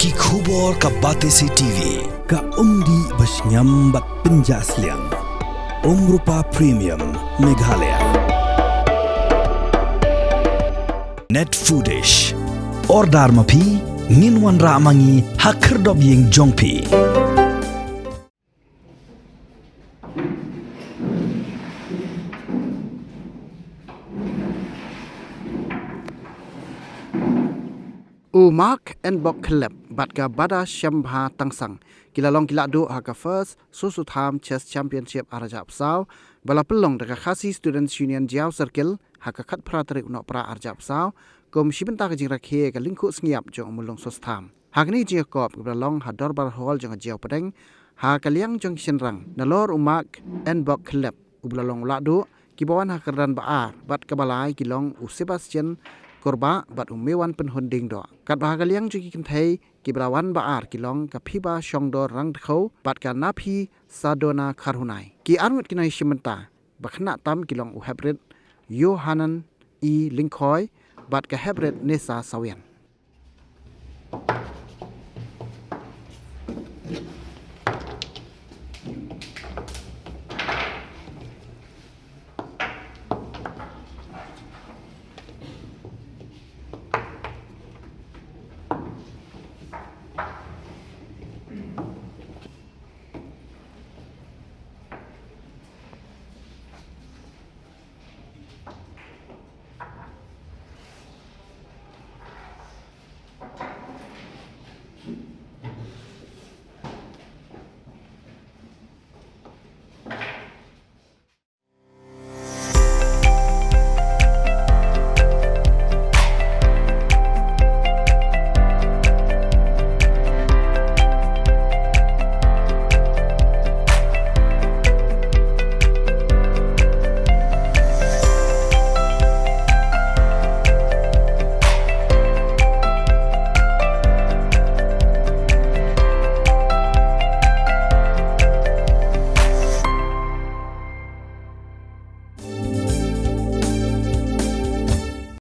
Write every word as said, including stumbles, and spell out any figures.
Ki khubor ka Batesi T V. Ka umdih ba shngiam bad pynjah sliang. Umrupa Premium Meghalaya. Net Foodish. Order ma phi, ngin wanrah ma ngi ha khyrdop ïing jong phi. U Mark Enbok Khyllep bad ka Bada Shembha Tangsang ki la long ki la duh ha ka First Soso Tham Chess Championship ar hajar arphew saw, ba la pynlong da ka Khasi Students Union Jaïaw Circle ha ka khatphra tarik u Nohprah ar hajar arphew saw, kum shi bynta ka jingrakhe ka lyngkhuh sngi ïap jong u Mulong Soso Tham. Ha kane ka jingïakop kaba la long ha Dorbar Hall jong ka Jaïaw Pdeng, ha ka liang jong ki shynrang, nalor u Mark Enbok Khyllep, uba la long u la duh, kiba wan ha ka kyrdan ba ar bad kaba lai ki long u Sebastian Korbah bad u Mewan Pynhun Diengdoh. Katba ha ka liang jong ki kynthei kiba la wan ba ar ki long ka Phiba Shongdor Rangdkhew bad ka Naphi Sadona Kharhunai. Ki arngut ki nongïashim bynta ba khynnah tam ki long u Heprit Yohanan E Lyngkhoi bad ka Heprit Nesa Sawian.